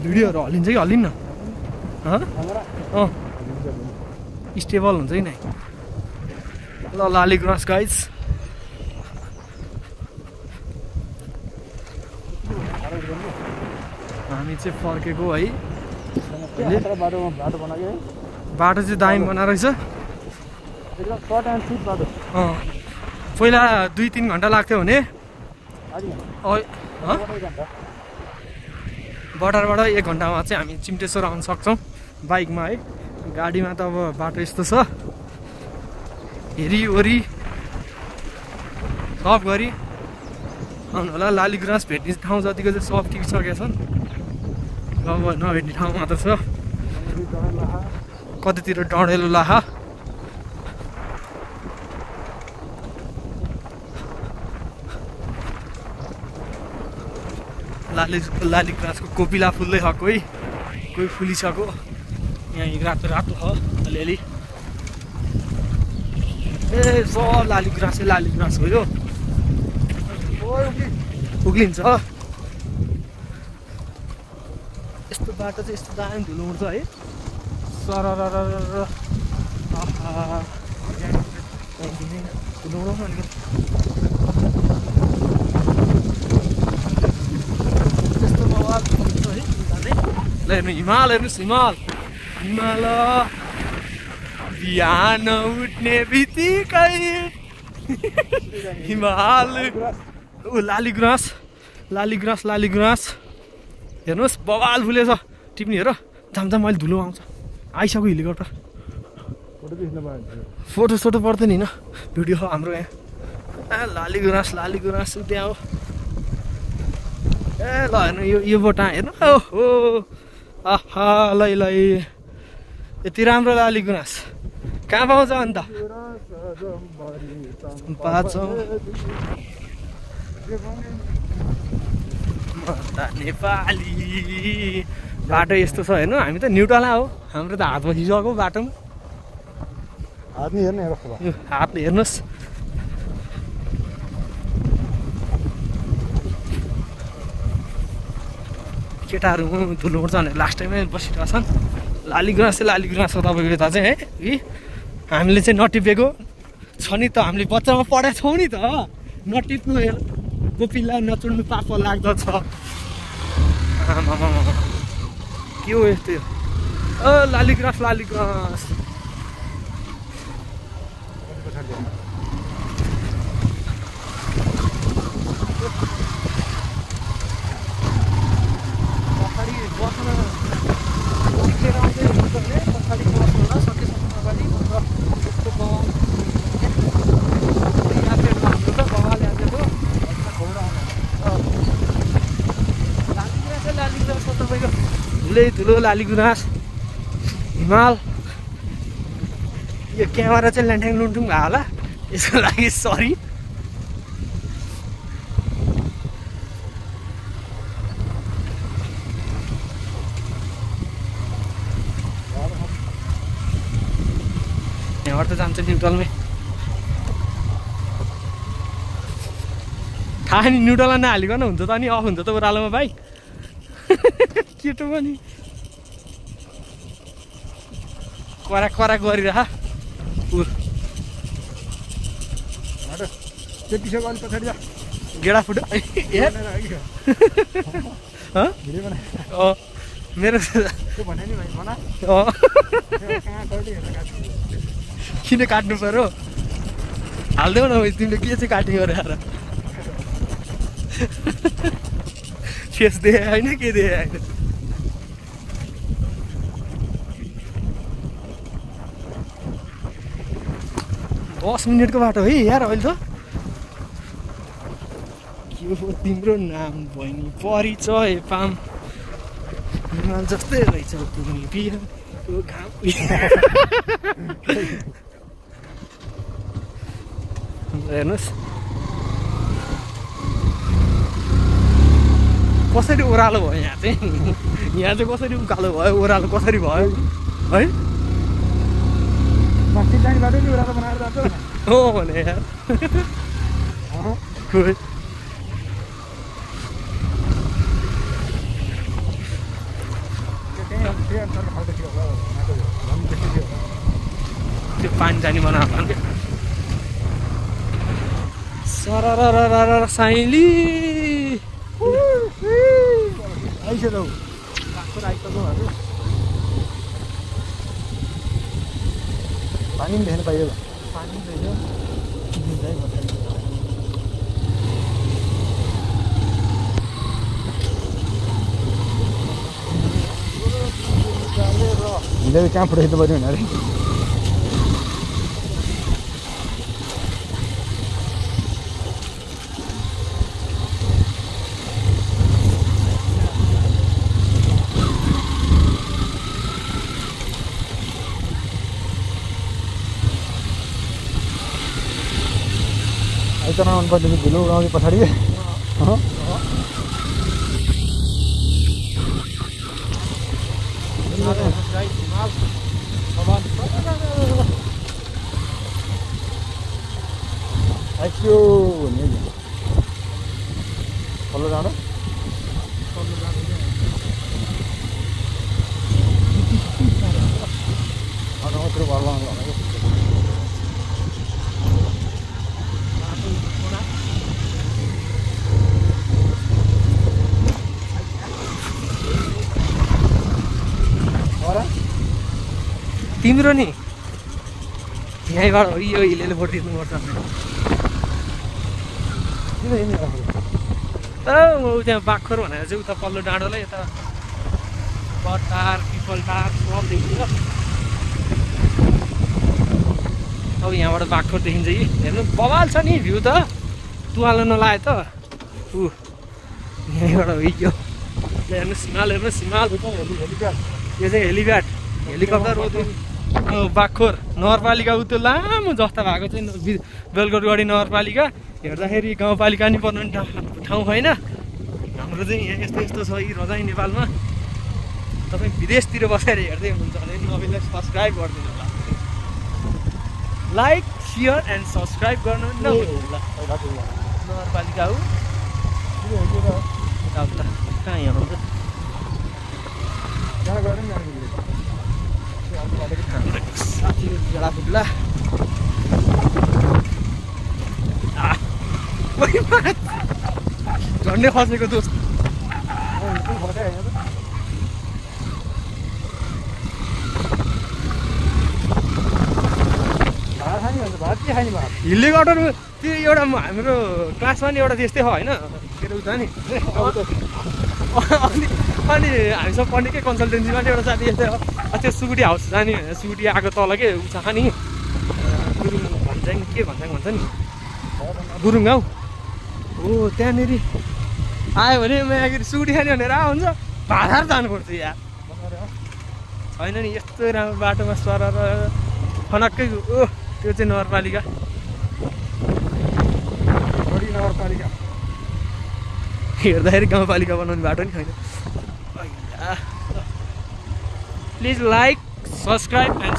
भिडियोहरू हल्लिन्छ कि हल्लिन्न स्टेबल हुन्छ कि नै ल लाली ग्रास गाइज हामी चाहिँ फर्केको है बाटो चाहिँ दामी बनाएर रहेछ पहिला 2-3 घन्टा लाग्थ्यो भने बर्डरबाट 1 घन्टामा चाहिँ हामी चिम्टेश्वर आउन सक्छौँ बाइकमा है गाडीमा त अब बाटो यस्तो छ हेरिवरि सब गरी आउनु होला लाली गुराँस भेट्ने ठाउँ जतिको चाहिँ सब टिपिसकेका छन् अब नभेट्ने ठाउँ मात्र छ कतितिर डढेलो लाहा लाली गुराँसको कोपिला फुल्दै खाएको है कोही फुलिसक्यो यहाँ रातो रातो छ अलिअलि ए सब लाली गुराँस हो यो उक्लिन्छ यस्तो बाटो चाहिँ यस्तो दामी धुलो उड्छ है सरर धुलो उडाउनु अलिकति त्यस्तो बवाल हुन्छ है ल हेर्नु हिमाल हेर्नुहोस् हिमाल बिहान उठ्ने बित्तिकै हिमाल लाली गुराँस हेर्नुहोस् बवाल फुलेछ टिप्नी हेर जाम मैले धुलो आउँछ आइसक्यो हेलिकप्टर फोटो पर्दैन होइन भिडियो हो हाम्रो यहाँ लाली गुराँस त्यहाँ हो ए ल हेर्नु यो बोटा हेर्नु ओहो आहा ल यति राम्रो लाली गुराँस कहाँ पाउँछ अन्त नेपाली बाटो यस्तो छ हेर्नु हामी त न्युट्रला हो हाम्रो त हातमा खिचेको बाटोमा हातले हेर्नुहोस् केटाहरू धुलो उड्छ भनेर लास्ट टाइममै बसिरहेको छन् लाली गुराँस हो तपाईँको यता चाहिँ है हामीले चाहिँ नटिपेको छ नि त हामीले बच्चामा पढाएको छौँ नि त नटिप्नु गोपिला नचुड्नु पाप लाग्दछ के हो यस्तो लाली गुराँस धुलो लाली गुराँस हिमाल यो क्यामेरा चाहिँ ल्यान्ठ्याङ लुन्ठुङ भयो होला यसको लागि सरी यहाँबाट त जान्छ न्युट्रलमै थाहा नि न्युट्रलमा नहालिकन हुन्छ त अनि अफ हुन्छ त ओह्रालोमा भाइ केटो पनि करा गरिरह गेडा फुट मेरो किन काट्नु पर्यो हाल्देऊ न तिमीले के चाहिँ काट्ने गरेर फेस देखे होइन के देखे होइन 10 मिनटको बाटो है यार अहिले त के हो तिम्रो नाम बहिनी परिचय पाम हिमाल जस्तै रहेछ तिमी बिहानको घाम हेर्नुहोस् कसरी ओह्रालो भयो यहाँ चाहिँ कसरी उकालो भयो ओह्रालो कसरी भयो है माथि जाने बाटो नि ओह्रालो बनाएर जान्छ हो भने यार त्यो पानी जाने बनाएको क्या सरर साइली आइसक्यो पानी पनि देख्न पाइयो पानी देख्यो हिँडेर कहाँ फोटो खिच्नु पर्यो भने आइतन मनपर्ने धुलो उडाउने पछाडि आइसक्यो पल्लो डाँडो मात्रै घर लाउनु होला तिम्रो नि यहीँबाट यो हिलेले फोटो खिच्नुपर्छ त्यहाँ बाख्रो भनेर चाहिँ उता पल्लो डाँडोलाई यता बटार पिपलटार सब देखिन्छ अब यहाँबाट बाख्रो देखिन्छ कि हेर्नु बवाल छ नि भ्यू त तुवालो नलाए त यहीँबाट यो हेर्नु सिमाल यो चाहिँ हेलिप्याड हेलिकप्टर बाख्रोर नगरपालिका उ त्यो लामो जस्ता भएको चाहिँ बेलकोटगढी नगरपालिका हेर्दाखेरि गाउँपालिका नि पर्ने ठाउँ होइन हाम्रो चाहिँ यहाँ यस्तो यस्तो छ यी रजाइ नेपालमा तपाईँ विदेशतिर बसेर हेर्दै हुनुहुन्छ भने नभएलाई सब्सक्राइब गरिदिनु होला लाइक सेयर एन्ड सब्सक्राइब गर्नु नभुल्नु नगरपालिका हो कहाँ यहाँ हुन्छ साथीहरू झोला फुट्ला झन्डै खसेको दोस्त हिल्ली गटर त्यो एउटा हाम्रो क्लासमा नि एउटा त्यस्तै हो होइन के अरे उता नि अनि हामीसँग पढ्नेकै कन्सल्टेन्सीमा नि एउटा साथी यस्तै हो त्यो सुकुटी हाउस जाने सुकुटी आएको तल के उ छ नि गुरुङ भन्छ नि के भन्छ नि गुरुङ गाउँ हो त्यहाँनिर आयो भने यहाँ सुकुटी खाने भनेर हुन्छ भाडार जानुपर्छ यार छैन नि यस्तो राम्रो बाटोमा सरेर फनक्कै त्यो चाहिँ नगरपालिका नगरपालिका हेर्दाखेरि गाउँपालिका बनाउने बाटो नि छैन प्लिज लाइक सब्सक्राइब एन्ड